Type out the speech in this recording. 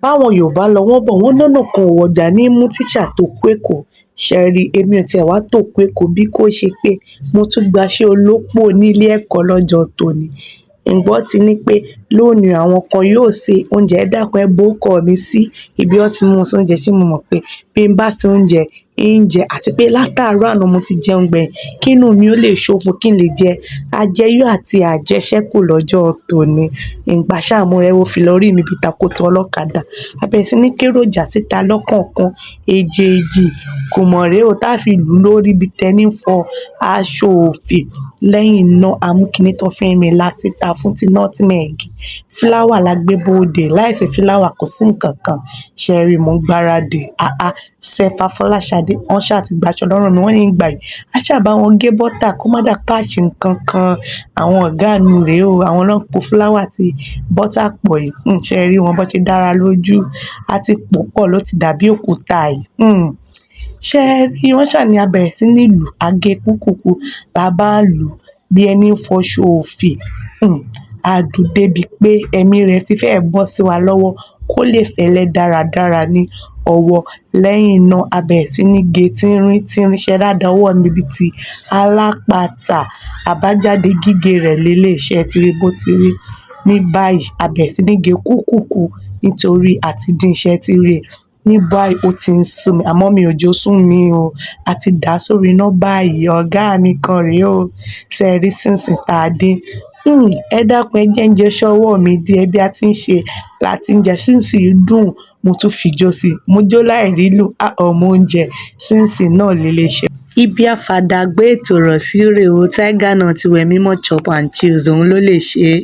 Báwọn Yorùbá lọ, wọ́n bọ̀, wọ́n lọ́nà kan ò wọjà ní í mú tíṣà tó kú Èkó. Ṣé ẹ rí i, èmi ò tiẹ̀ wá tòkú Èkó bí kò ṣe pé mo tún gbaṣẹ́ olópò nílé ẹ̀kọ́ lọ́jọ́ tòní. Ǹgbọ́ ti ní pé lónìí àwọn kan yóò se oúnjẹ. Ẹ dákun, ẹ bórúkọ mi sí ibi ó ti mú un sóúnjẹ. Ṣé mo mọ̀ pé bí n bá se oúnjẹ, ń jẹ àti pé látàárọ̀ àná mo ti jẹun gbẹ̀yìn kí inú mi ó lè ṣòfò kí n lè jẹ ajẹyó àti àjẹṣẹ́kù lọ́jọ́ tòní. Ìgbà ṣáà mo rẹ́wó fi lọ rí mi bí takoto ọlọ́kadà. A bẹ̀rẹ̀ sí ní kéròjà síta lọ́kọ̀ọ̀kan èjèèjì kò mọ̀ rè o tá fi lù lórí bí tẹní fọ aṣọ òfì. Lẹ́yìn náà a mú kiní tó fi ń rin ilá síta fún ti nutmeg. Fúláwà la gbé bóde. Láìsí fúláwà kò sí nǹkan kan. Ṣé ẹ rí, mò ń gbáradì. Àá, Sẹ́fà Fọláṣadé, wọ́n ṣáà ti gbaṣọ lọ́rùn mi, wọ́n ní ń gbà yìí. A ṣáà bá wọn gé bọ́tà kó má dà páàṣì nǹkan kan. Àwọn ọ̀gá mi rèé o, àwọn ló ń po fúláwà àti bọ́tà pọ̀ yìí. Ṣé ẹ rí wọn bó ṣe dára lójú? A ti pò pọ̀ ló ti dàbí òkúta yìí. Ṣé ẹ rí, wọ́n ṣáà ní a bẹ̀rẹ̀ sí ní lù, a gé kúkúkú, la bá ń lù bí ẹni ń fọṣọ òfì. A dùn débi pé ẹ̀mí rẹ̀ ti fẹ́ bọ́ sí wa lọ́wọ́ kó lè fẹ́lẹ́ dáradára ní ọwọ́. Lẹ́yìn náà a bẹ̀rẹ̀ sí ní gé tínrín tínrín. Ṣé dáadáa ọwọ́ mi bíi ti alápatà. Àbájáde gígé rẹ̀ lélẹ̀, ṣé ẹ ti rí bó ti rí? Ní báyìí a bẹ̀rẹ̀ sí ní gé kúkúkú nítorí a ti dín iṣẹ́ ti rí. Ní báyìí ó ti ń sú mi, àmọ́ mi ò jó sún mi o. A ti dà sórí iná báyìí, ọ̀gá mi kan rèé o. Ṣé ẹ rí sínsìn táa dín? Ẹ dákun, ẹ jẹ́ ń jẹ iṣẹ́ ọwọ́ mi díẹ̀ bí a ti ń ṣe láti ń jẹ sínsìn dùn. Mo tún fi jó sí i. Mo jó láì rí lù. Á, ọmọ oúnjẹ sínsìn náà lè ṣe. Ibi àfàdàgbé ètò rọ̀ sí rèé o. Tiger Nut wẹ̀ mímọ́ chop and chills òun ló lè ṣe é.